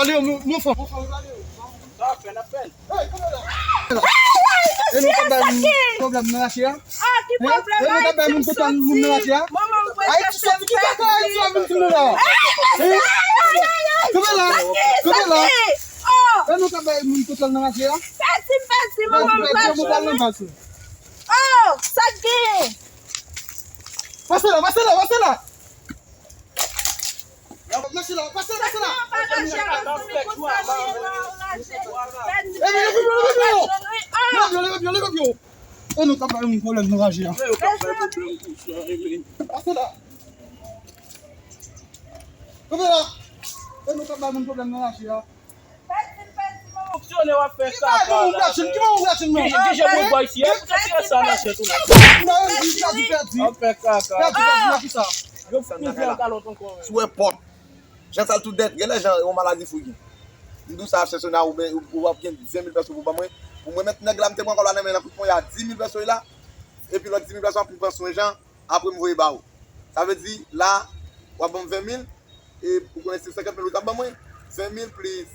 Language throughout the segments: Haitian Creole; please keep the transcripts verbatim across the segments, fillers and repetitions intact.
Yo, mon, mon frè. Sa ap fè, n ap fè l. E nou ka bay moun pwoblèm nan rache a? Ah, ki pwoblèm? E nou ka bay moun pwoblèm nan rache a? Manman, mwen Ayiti soti, ki kaka Ayiti ap vin sou nou la? Kanpe la, kanpe la. E nou ka bay moun pwoblèm nan rache a? Pèdi, pèdi, manman, mwen pèdi. Oh, sa k genyen? Pase la, pase la, pase la. Pase la, pase la, pase la. E, leve pye w, leve pye w. Leve pye w, leve pye w, leve pye w. E nou ka bay moun pwoblèm nan rache a. Pase la. Kanpe la. E nou ka bay moun pwoblèm nan rache a. Fonksyone w ap fè kaka la. Ki manman w gratyen, ki manman w gratyen non? Ki jan moun bò isi a, pou tire sa nan tèt ou la. W ap fè kaka. Yo pou fè yon kalòt ankò. Si w wè pòt, jan sa tou dèt, genlè jan yon maladi fou gen. M di w sa, Sè Sonia, ou ap gen ven mil pèso pou ban mwen. Pou mwen, mèt nèg la, m te pran kòb la nan men l, kout ponya, di mil pèso la. Epi lòt di mil pèso a pou pran swen Jan. Apre m voye ba ou. Sa vle di, la, w ap ban m ven mil, e ou konnen se senkant mil ou t ap ban mwen, ven mil plis,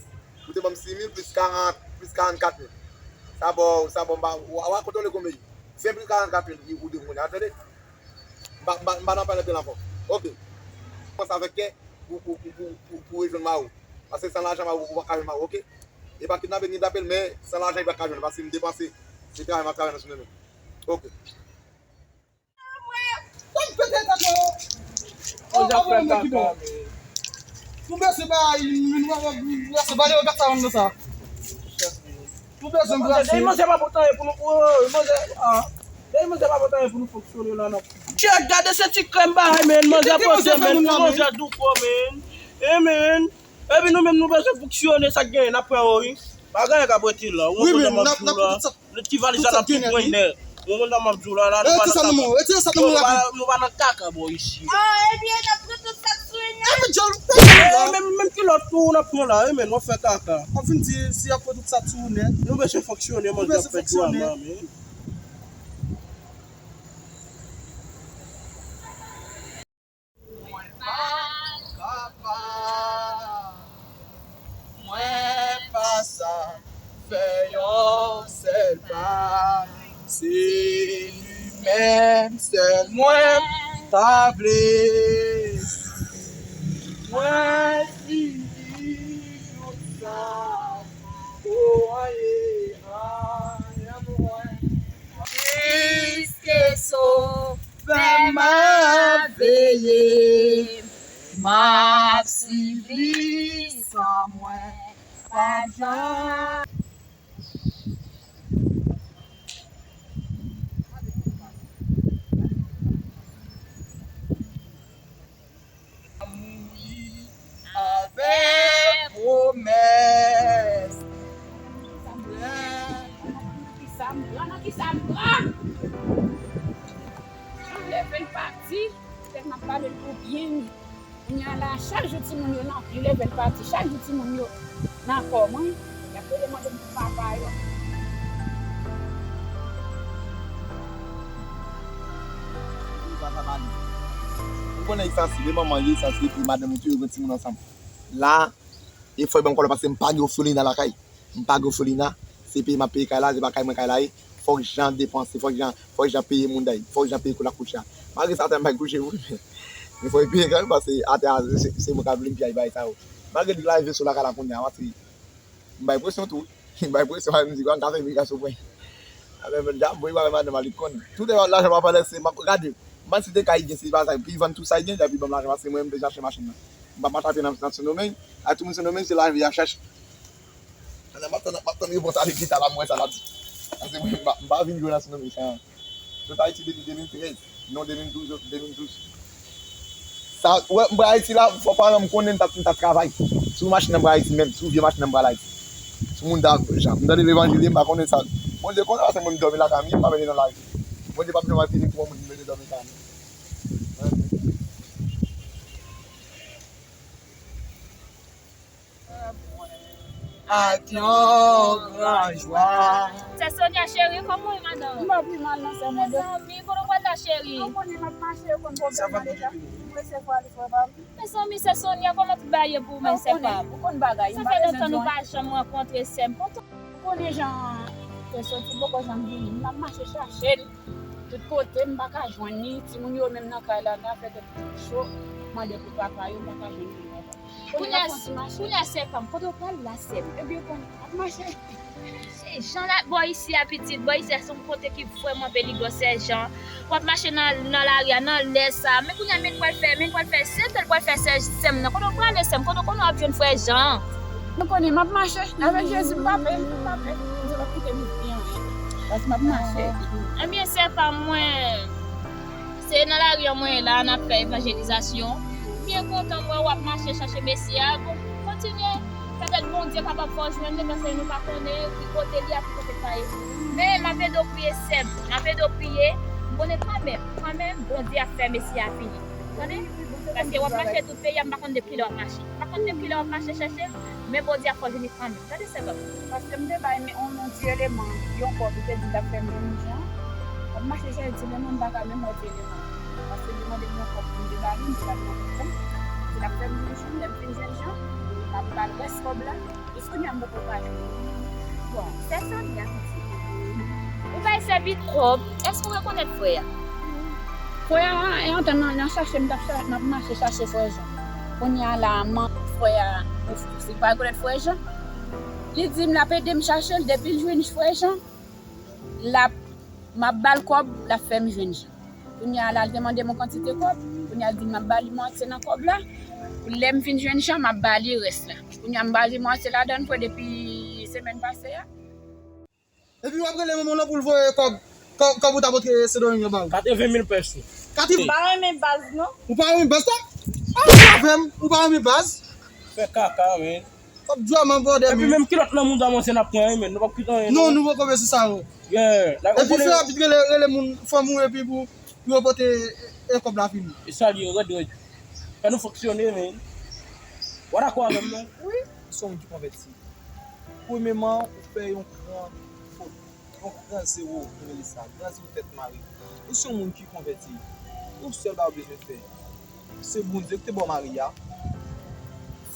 ou te ban m sis mil plis karant, plis karannkat mil. Sa ba w, sa ba w, m pa, w a kontwole konbyen. Ven plis karannkat mil, ou dwe mwen, tande? M pa, m pa, m pa nan pale anpil ankò. Oke. Panse avèk kè pou, pou, pou rejwenn mari w. Paske san lajan mari w, ou pa ka jwenn mari w, oke? E pa kidnape, ni tape l, men san lajan, li pa ka jwenn, paske m depanse, se travay m ap travay nan sou men. Oke. Ban m pete tèt ou. Ou bezwen bay, ou bezwen bay, ou bezwen bay, ou bezwen bay. Ou bezwen brase. Manzè pa pote anyen pou nou, manzè, ah. Manzè pa pote anyen pou nou fonksyone la, non. Chèk, gade se ti krèm bagay, men. Manzè pote, men. Manzè douko, men. E, men. Epi nou menm nou bezwen fonksyone, sa k genyen, n ap pran yo, wi. Pa gen anyen k ap rete la. Ou konn sa m ap di w la. Ti valiz la n ap tou pran nè. Ou konn sa m ap di w la, la, nou pa nan kaka. Nou pa nan kaka bò isi. Ah, ebyen, n ap pran tout sa k sou li a. Menm, menm kilòt tou, n ap pran la, wi, men, w ap fè kaka. W ap vin di, si y ap pran tout sa k sou ou nèt. Nou bezwen fonksyone, manzè ap fè dwa la, men. Mwen pa kapab, mwen pa sa fè yon sèl pa. Se li menm sèl mwen ta vle. Mwen fini tout sa pou anyen, anyen mwen. Jiske so Fè m ap veye, m ap sivi san mwen pa janm. Mouri avèk pwomès. Nan kisa m pran, nan kisa m pran? Jan leve l pati, tèlman m pale l pou byen. Kounye a la, chak jou timoun yo nan, li leve l pati, chak jou timoun yo nan kò mwen, y ap rele mande m pou papa yo. Papa pa li. Ou konnen li sansib, e manman li sansib, epi madanm li tou, yo gen timoun ansanm. La, e fò yo ban m kòb la paske m pa gen ofelina lakay. M pa gen ofelina. Se peye m ap peye kay la, se pa kay mwen kay la ye. Fòk Jan depanse, fòk Jan, fòk Jan peye moun day, fòk Jan peye kout la kouche a. Malgre sa, atè m bay kouche vre, men fòk li peye kanmenm, paske atè a, se, se mwen k ap limpye bagay sa yo. Malgre li lave sou lakay la kounye a, paske m bay presyon tou. M bay presyon, m di, "An ka fè vin gason pwen." Avè m, dja, m voye bagay madanm a, li konn. Tout lajan m ap anlè, se, m ap gade. M pa si te kay gen, se pa sa, epi vann tout sa l gen, epi ban m lajan, paske mwen, m te chache machin nan. M p ap mache atè nan, nan Sendomeng. Ak tout moun Sendomeng, se lavi y ap chache. Pandan m ap tann, m ap tann repons a Leta la, m wè sa l ap di. Paske mwen, m pa, m pa vin jwe nan Sendomeng, sa. Sot Ayiti depi de mil trèz. Non, de mil douz, de mil douz. Sa, wè, m pral Ayiti la, fò paran m konnen m t ap, m t ap travay. Sou machin nan m pral Ayiti menm, sou vye machin nan m pral Ayiti. Sou moun ta, jan, m tande levanjil, m pa konnen sa. Bondye konnen, paske mwen m dòmi lakay m, m pa mete nan lari. Bondye p ap janm ap vini pou yon moun mete dòmi lakay m. Ak yon gran jwa. Sè Sonia cheri, kòman w ye, madanm? M pa pi mal non, sè mwen. Mezanmi, kote w pral la, cheri? Ou konnen m ap mache, ou konn pwoblèm nan deja. Mwen se fwa li fwa pa m. Mezanmi, sè Sonia, kòman tout bagay ye pou ou menm, sè pa m? Ou konn bagay, sa fè lontan nou pa janm rankontre, sè m. Kontan. Ou konnen jan ke soti poko janm vini, m ap mache chache l tout kote, m pa ka jwenn li. Timoun yo menm nan kay la, nan fè tèt cho, mande pou papa yo, m pa ka jwenn li. Kounye a, kounye a, sè pa m, kote w pral la, sè m? Ebyen, konn ap mache. Sèjan la, bò isi a, pitit, bò isi a se yon kote ki vrèman peligran, sèjan. W ap mache nan, nan lari a, nan lè sa. Men kounye a, men pral fè, men pral fè, se tel pral fè, sè, sè m nan. Kote w prale, sè m? Kote w konnen w ap jwenn frè Jan? Nou konnen m ap mache. Avèk Jezi, m pa pè, m pa pè. Bondye p ap kite m di anyen. Paske m ap mache. Ebyen, sè pa mwen. Se nan lari an mwen ye la, n ap fè evanjelizasyon. M byen kontan m wè w ap mache chache Mesi a. Bon, kontinye. Petèt Bondye kapab fè w jwenn li, paske nou pa konnen ki kote li a, ki kote l pa ye. Men m ap ede w priye, sè m. M ap ede w priye. M konnen kanmenm, kanmenm, Bondye ap fè Mesi a vini. Tande? Paske w ap mache tout peyi a, m pa konn depi kilè w ap mache. M pa konn depi kilè w ap mache chache l, men Bondye ap fè w jwenn li kanmenm. Gade sèvant. Paske m te bay men yon, yon ti eleman, yon kòb, li te di l ap fè m jwenn Jan. M ap mache chèche ti eleman, m pa ka menm wè ti eleman. Paske li mande m yon kòb pou m te ba li, m te ba li yon kòb. Li di l ap fè m jwenn Jan, lè m fin jwenn Jan, m ap ba l rès kòb la. Jis kounye a m poko ka jwenn. Bon, sè Sonia, pitit. Ou bay sèvi kòb, èske w rekonèt frè a? Frè a, e antan nan, nan chache m t ap cha-, m ap mache chache frè Jan. Kounye a la, man frè a, ou, ou pa rekonèt frè Jan? Li di m l ap ede m chache l, depi l jwenn frè Jan, l ap, m ap ba l kòb, l ap fè m jwenn Jan. Kounye a la, l te mande m yon kantite kòb, kounye a l di m l ap ba li mwatye nan kòb la, pou lè m fin jwenn Jan, m ap ba li rès la. Kounye a m ba li mwatye ladan l, kwè depi semèn pase a. Epi w ap rele manman w lan pou l voye kòb, kòb, kòb ou t ap antre Sendomeng yo ba ou. Katreven mil pès wi. Katrevin. M pa renmen baz, non. Ou pa renmen baz, ta? Ah, ou avè m, ou pa renmen baz? Fè kaka, men. Kòb djòm an bòdè. Epi menm kilòt nan mouda mwen se n ap pran, wi, men nou p ap kite anyen, non, non. Nou poko bezwen sa, non. Yeah. Epi fè rapid, rele, rele moun, fanmi w, epi pou, pou yo pote, e, e kòb la vini. E sa li ye, rèd, rèd. Fè nou fonksyone, men. Ou dakò avè m, non? Wi. Ou se yon moun ki konvèti. Premyeman, ou fè yon gran fot. Yon gran zewo, nou rele sa. Gran zewo tèt mare. Ou se yon moun ki konvèti. Yon sèl bagay ou bezwen fè. Se Bondye ki te ba w mari a.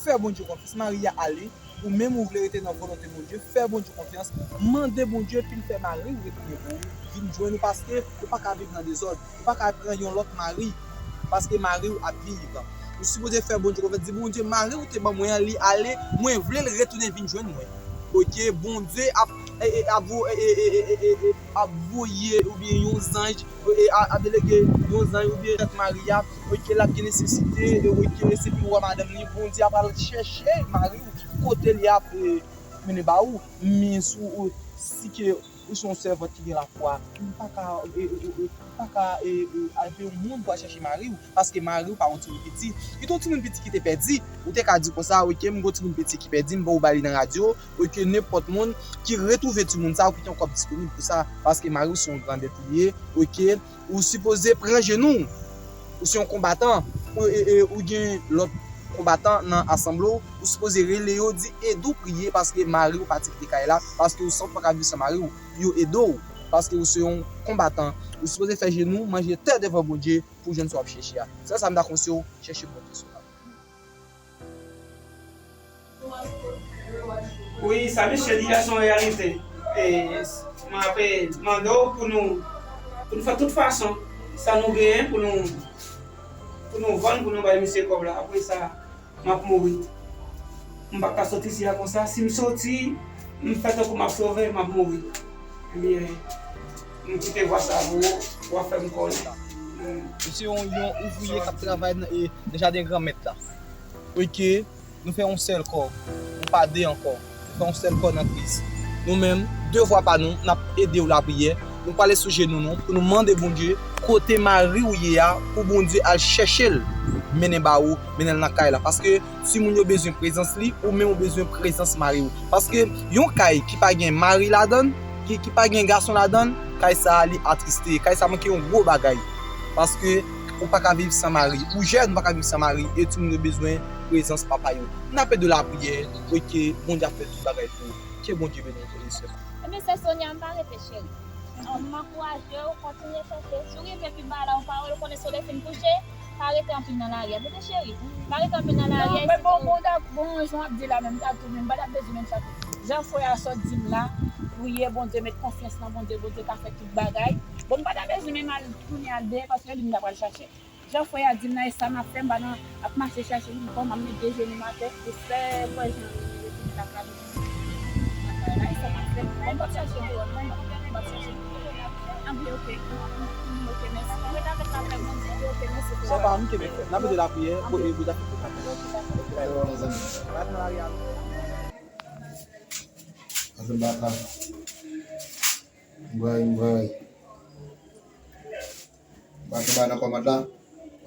Fè Bondye konfyans. Mari a ale. Ou menm ou vle rete nan volonte Bondye. Fè Bondye konfyans. Mande Bondye pou l fè mari w retounen pou ou. Vin jwenn ou paske ou pa ka viv nan dezòd. Ou pa ka pran yon lòt mari, paske mari w ap viv. Ou sipoze fè Bondye konfyans, di, "Bondye, mari w te ban mwen an, li ale, mwen vle l retounen vin jwenn mwen." Oke, Bondye ap, e, e, ap vo-, e, e, ap voye oubyen yon zanj, e, a-, ap delege yon zanj oubyen tèt mari a, oke, l ap gen nesesite, e, oke, se pou l wè madanm li, Bondye ap al chèche mari w kote li ap, e, mennen ba ou, men si w, si ke ou se yon sèvant ki gen lafwa, ou pa ka, e, e, e, e, ou pa ka, e, e, al peye yon moun pou al chèche mari w, paske mari w pa yon timoun piti. Li te yon timoun piti ki te pèdi, ou te ka di konsa, "Oke, m gen yon timoun piti ki pèdi, m poko ba li nan radyo, oke, nenpòt moun ki retwouve timoun sa, ou kite yon kòb disponib pou sa, paske mari w se yon grandèt li ye, oke." Ou sipoze pran jenou w. Ou se yon konbatan. Ou, e, e, ou gen lòt konbatan nan asanble w. Ou sipoze rele yo, di ede w priye paske mari w pati kite kay la, paske ou santi w pa ka viv san mari w. Pou yo ede w, paske ou se yon konbatan. Ou sipoze fè jenou w, manje tè devan Bondye pou w jwenn sa w ap chèche a. Sèl sa m ta konseye w, chèche Bondye sou la. Wi, sa misye di a se yon reyalite. E, mwen ape mande w pou nou, pou nou fè tout fason sa nou genyen pou nou, pou nou vann, pou nou bay misye kòb la. Apre sa, m ap mouri. M pa ka sot isi a konsa. Si m soti, m fè tankou m ap sove, m ap mouri. Ebyen, m kite vwa sa pou ou, w a fè m konnen. M se yon, yon ouvriye k ap travay nan, e, nan jaden Granmèt la. Oke, nou fè yon sèl kò. Nou pa de ankò. Nou fè yon sèl kò nan Kris. Nou menm, devwa pa nou, n ap ede w lapriyè. Nou prale sou jenou nou pou nou mande Bondye kote mari w ye a, pou Bondye al chèche l, mennen ba ou, mennen l nan kay la. Paske timoun yo bezwen prezans li, ou menm ou bezwen prezans mari w. Paske yon kay ki pa gen mari ladan l, ki, ki pa gen gason ladan l, kay sa a, li atriste. Kay sa a manke yon gwo bagay. Paske ou pa ka viv san mari. Ou jèn, ou pa ka viv san mari. E timoun yo bezwen prezans papa yo. N ap ede w lapriyè, pou ke Bondye ap fè tout bagay pou ou. Ke Bondye beni w, frè e sè. Ebyen, sè Sonia, m pa rete, cheri. M ankouraje w kontinye chèche. Si w rive pi ba la, yon pawòl, ou konnen solèy fin kouche, pa rete anpil nan lari a. Tande cheri, pa rete anpil nan lari a. Non, men bon, bon, dak-, bon, jan w ap di la menm, m ta tou menm, m pa t ap bezwen menm chèche. Jan frè a sot di m la, priye Bondye, met konfyans nan Bondye, Bondye ka fè tout bagay. Bon, m pa t ap bezwen menm al tounen al dèyè, paske li m ta pral chache. Jan frè a di m nan, e sa m ap fè, m pa nan ap mache chache yon kò, m ap met de jenou m atè, e sèl frè Jan retounen lakay li. E sa m ap fè, m p ap chache pou wòl, non, m p ap chache pou wòl. Anpi, oke. Oke, mèsi. Mwen ta fè sa fè Bondye. Oke, mèsi. Sa pa m kenbe fè. N ap mete lapriyè, pou, e pou zafè pou kapè. Oke, dakò. Oke, dakò, zanmi. N ap nan lari a. Antre bata. Mwen, mwen. Ba tou bay nan kòmand la.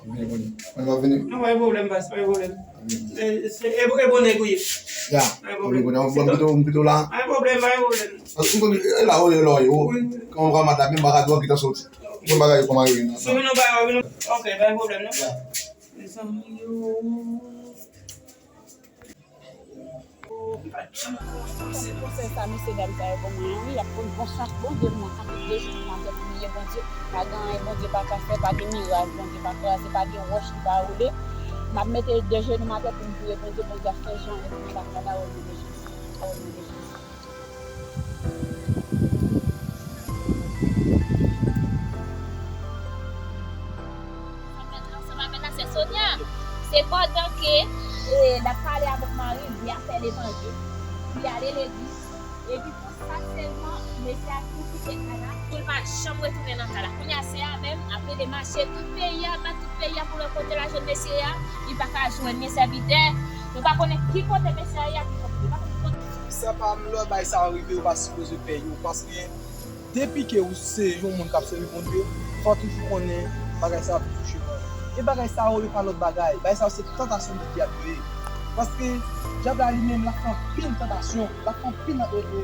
Mwen vini, mwen vini. Mwen vini. Non, pa gen pwoblèm, baz, pa gen pwoblèm. E, se, e, e bon nèg ou ye? Ya. Pa gen pwoblèm. Mwen pito, mwen pito la. Pa gen pwoblèm, pa gen pwoblèm. Mwen konn, e la, ou ye, la, ou ye. Wi. Kòman, kòman, madam, menm bagay, ou ki ta soti. Bon bagay, kòman yo ye, non? Si ou vin, ou bay, ou vin. Ok, pa gen pwoblèm, non? Ya. Mezanmi, yo. Se konsèy sa mesye dam sa yo ban mwen an, wi, y ap konn bon chak Bondye mwen kanpe de jenou m atè pou priye Bondye. Pa gen anyen Bondye pa ka fè, pa gen mirak Bondye pa kraze, pa gen wòch li pa woule. M ap mete de jenou m atè pou m priye Bondye, Bondye ap fè jan retounen lakay la, o non de Jezi. O non de Jezi. Sa fèt la, se Sonia. Se pandan ke, e, l ap pale avèk mari l, li ap fè levanjil, li ale legliz. Epi pou sa sèlman, mesye a tou kite kay la, pou l pa janm retounen nan kay la. Kounye a, sè a menm ap rele mache tout peyi a, bat tout peyi a pou l wè kote l al jwenn mesye a, li pa ka jwenn. Men sèvitè, nou pa konnen ki kote mesye a ye a, ki kote, nou pa konnen ki kote. Sè pa m, lè bagay sa yo rive, yo pa sipoze pè yo, paske depi ke ou se yon moun k ap sèvi Bondye, fò w toujou konnen bagay sa yo ap touche mwen. E bagay sa yo, yo pa lòt bagay. Bagay sa yo se tantasyon de dyab yo ye. Paske dyab la li menm, l ap fè anpil tantasyon, l ap fè anpil, e, e,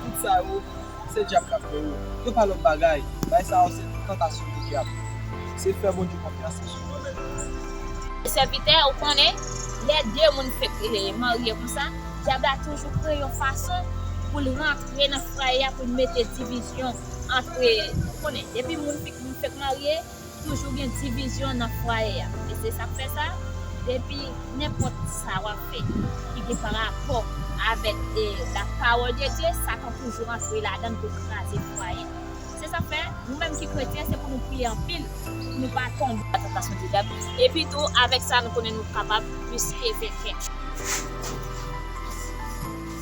tout sa yo, se dyab k ap fè yo. Yo pa lòt bagay. Bagay sa yo se tantasyon de dyab. Se fè Bondye konfyans. Sèvitè, ou konnen, lè de moun fèk, e, marye konsa, dyab la toujou kreye yon fason pou l rantre nan fwaye a, pou l mete divizyon ant, ou konnen, depi moun fèk, moun fèk marye, toujou gen divizyon nan fwaye a. E se sa k fè sa, depi nenpòt sa w ap fè ki gen pa rapò avèk, e, la parole de Dieu, Satan toujou rantre ladan l pou kraze fwaye. Se sa k fè, nou menm ki kretyen, se pou nou priye anpil, pou nou pa tonbe nan tantasyon di dyab. Epi tou, avèk sa, nou konnen nou kapab plis ke venkè.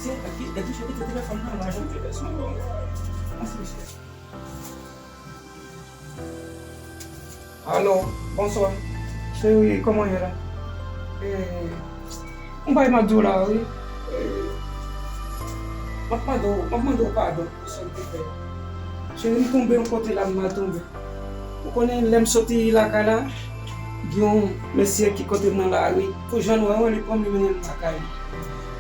Se, epi, epi, se telefòn nan, la, jan telefòn nan. Mèsi, mesye. Alo, bonswa. Cheri, kòman w ye la? E, yon bagay m ap di w la, wi. E, m ap mande w, m ap mande w padon pou sa m te fè. Cheri, m tonbe yon kote la, m mal tonbe. Ou konnen, lè m soti lakay la, gen yon mesye ki kote m nan lari. Pou jan nou wè, li pran m, li mennen m lakay li.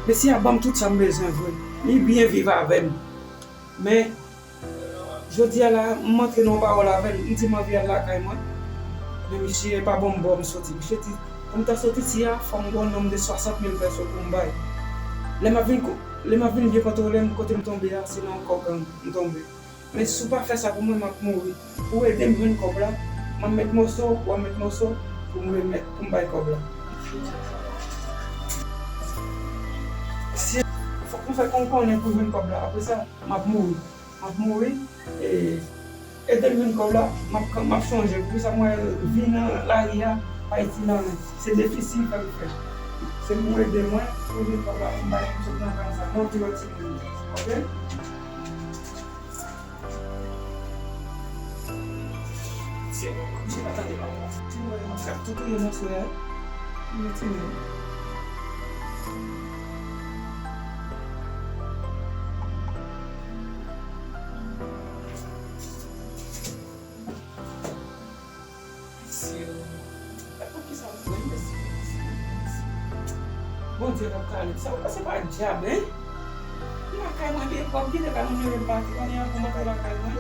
Mesye a ban m tout sa m bezwen vre. Li byen viv avè m. Men, jodi a la, m antre nan yon pawòl avè l, m di m anvi al lakay mwen. Men misye pa ban m bò m soti. Misye di, pou m ta soti isi a, fò m gen yon nonm de swasant mil pèso pou m bay. Lè m ap vin ko-, lè m ap vin byen kontwole m, kote m tonbe a, se nan yon kò gang m tonbe. Men si w pa fè sa pou mwen, m ap mouri. Pou w ede m jwenn kòb la, m ap met mòso, w ap met mòso, pou m remèt, pou m bay kòb la. Si, fòk nou fè kon konnen pou jwenn kòb la. Apre sa, m ap mouri. M ap mouri, e, ede m jwenn kòb la, m ap, m ap chonje. Poukisa m wè vi nan lari a pa itil anyen? Se defisi m fè m fè. Se pou ede mwen, pou jwenn kòb la, pou m bay, pou m sot nan kay sa. M anvi wè timoun yo. Oke? Misye, misye pa tande papa. Timoun yo, misye ap tou touye monstre a. Timoun yo. Mesye, e poukisa mwen, mesye, mesye, mesye. Bondye p ap ka ale. Sa w panse pa dyab, en? M lakay mwen byen pwòp, gen de bagay mwen menm pa konnen an pou m antre lakay mwen.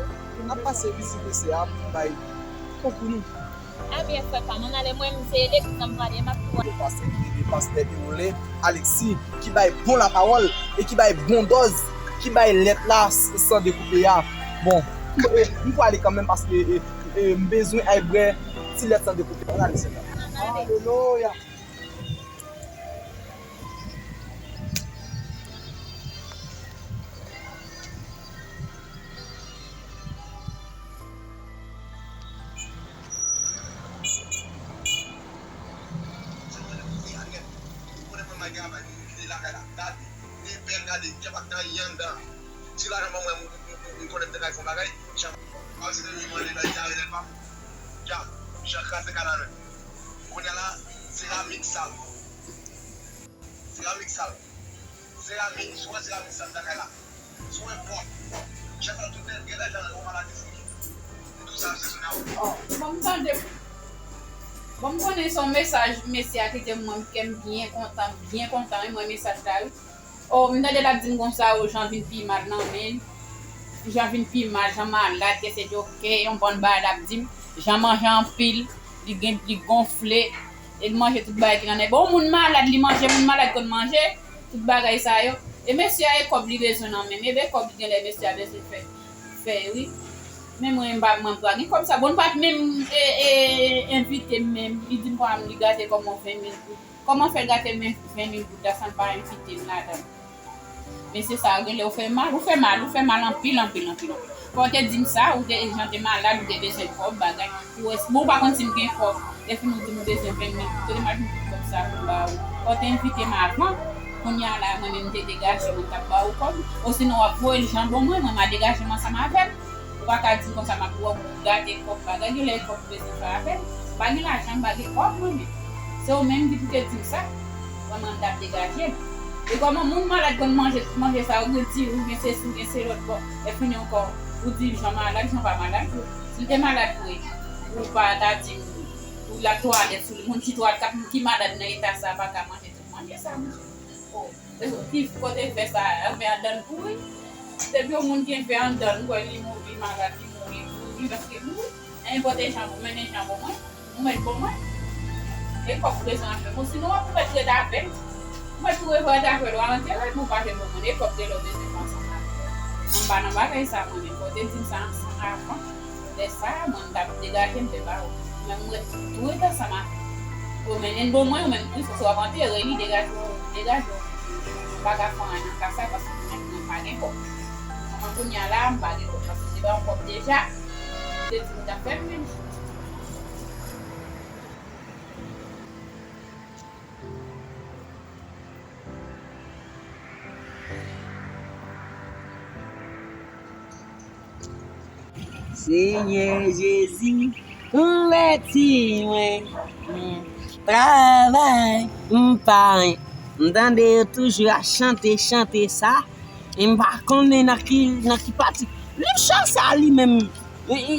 N ap pase vizit mesye a pou n bay konkou nou. Ebyen, frè pa m, ann ale, mwen menm se legliz la m prale, m ap tou ale. Pastè ki rele pastè Dewolen Alexis, ki bay bon lapawòl e ki bay bon dòz, ki bay lèt la s-, san dekoupe a. Bon, M, e, m prale kanmenm paske, e, e, m bezwen al bwè ti lèt san dekoupe. Alelouya. Ti lajan ban mwen, m, m, m, m konnen m te kay fè yon bagay. Jan, pa se te mande bay kare nèt pa. Jan, jan kraze kanaran. Kounye a la, seramik sal. Seramik sal. Seramik, sou wè seramik sal lakay la. Sou wè pòt. Jan sa tout nèg gen lajan yo maladi fouki. Tout sa se sou nan. Oh, bon, m tande. Bon, m konnen se yon mesaj mesye a kite m, mwen, kè m byen kontan, m byen kontan, wi, mwen, mesaj la, wi. Oh, m tande l ap di m konsa, oh, Jan vin pi mal nan men l. Jan vin pi mal, Jan malad, kè se djòkè, yon bann bagay l ap di m. Jan manje anpil, li gen, li gonfle, e l manje tout bagay ki nan nèg. Bon, moun malad, li manje, moun malad konn manje, tout bagay sa yo. E mesye a, e kòb li bezwen nan men m, e ben kòb li genlè mesye a bezwen fè, fè, wi. Men mwen, m pa, mwen pa gen kòb sa. Bon, l pa t menm, e, e, envite m menm, li di m kòman li gate kòb mwen ven mil goud. Kòman fè l gate men ven mil goud la san l pa envite m ladan l? Mesye sa yo genlè ou fè mal, ou fè mal, ou fè mal anpil, anpil, anpil, anpil. Fò w te di m sa, ou te, Jan te malad, ou te bezwen kòb, bagay. Ou wè, bon, ou pa konn si m gen kòb. Lè fini ou di m ou bezwen ven mil goud, kote m ap jwenn tout kòb sa pou m ba ou? Fò w te envite m avan. Kounye a la, mwen menm m te degaje, mwen t ap ba ou kòb. Osinon w ap voye l Jan ban mwen, mwen m a degaje m ansanm avè l. Ou pa ka di m konsa m ap wè w gade kòb bagay, genlè e kòb ou bezwen fè avè m. M pa gen lajan, m pa gen kòb mwen menm. Se ou menm ki pou te di m sa. Mwen menm m t ap degaje m. E kòman moun malad konn manje, manje sa yo, gen diri, gen sesi, gen se lòt bò. Lè fini ankò, ou di Jan malad, Jan pa malad vre. Si l te malad vre, ou pa ta di m, ou l ap twalèt sou li. Moun ki twal-, k ap, ki malad nan eta sa pa ka manje tout manje sa, monchè. Oh. Ki kote fè sa, fè anndan l pouri. Depi yon moun gen fè anndan l, m kwè li mouri, malad, li mouri, li mouri, paske l mouri. Enpòte jan pou mennen jan pou mwen, ou mèt pou mwen. E kòb ou bezwen avè m, sinon w ap mèt ret avè l. Ou mèt tou ret avè l, w a antere l, pou w pa jwenn pou mwen. E kòb de lè w bezwen fè ansanm avè l. Mwen pa nan bagay sa, mwen menm. Fò w te di m sa ansanm avan. Lè sa a, mwen, m t ap degaje m te ba ou. Men mwen tou ret ansanm avè w. Ou mennen l ban mwen, ou menm tou, si w ap antere li, degaje w, degaje w. M pa ka fè anyen nan ka sa, paske mwen menm, mwen pa gen kòb. Kòman kounye a la, m pa gen kòb, paske m te ba w kòb deja. Ou te di m t ap fè m menm jan. Senyè Jezi, konvèti mwen. M travay, m pa, m tande yo toujou ap chante, chante sa. E m pa konnen nan ki, nan ki pati. Liv chan sa li menm, e, e,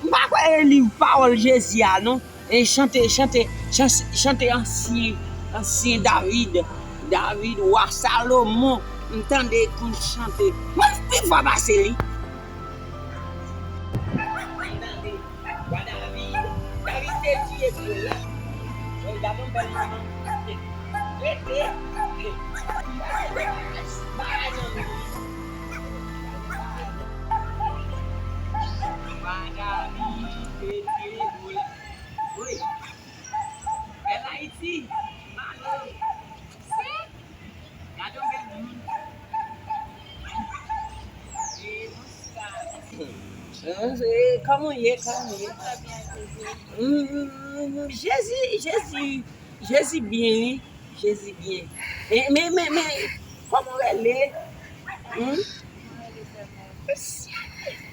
m pa kwè e liv pawòl Jezi a, non. E chante, chante, chante, chante ansyen, ansyen David. David, wa Salomon, m tande konn chante. Mwen pi fò pase li. Wa David, David te tiye Golyat. Wi, gade yon bèl manman. Rete, rete. Bagay nan men. Wa David te tiye Golyat. Wi. Bèl Ayiti, malere. Gade yon bèl moun. E, bonswa. E, kòman w ye, kòman w ye? Mwen trè byen, e Jezi? Mm, mm, mm, Jezi, Jezi, Jezi byen, wi. Jezi byen. E, men, men, men, kòman w rele? Hmm? Mwen rele Fèmèl.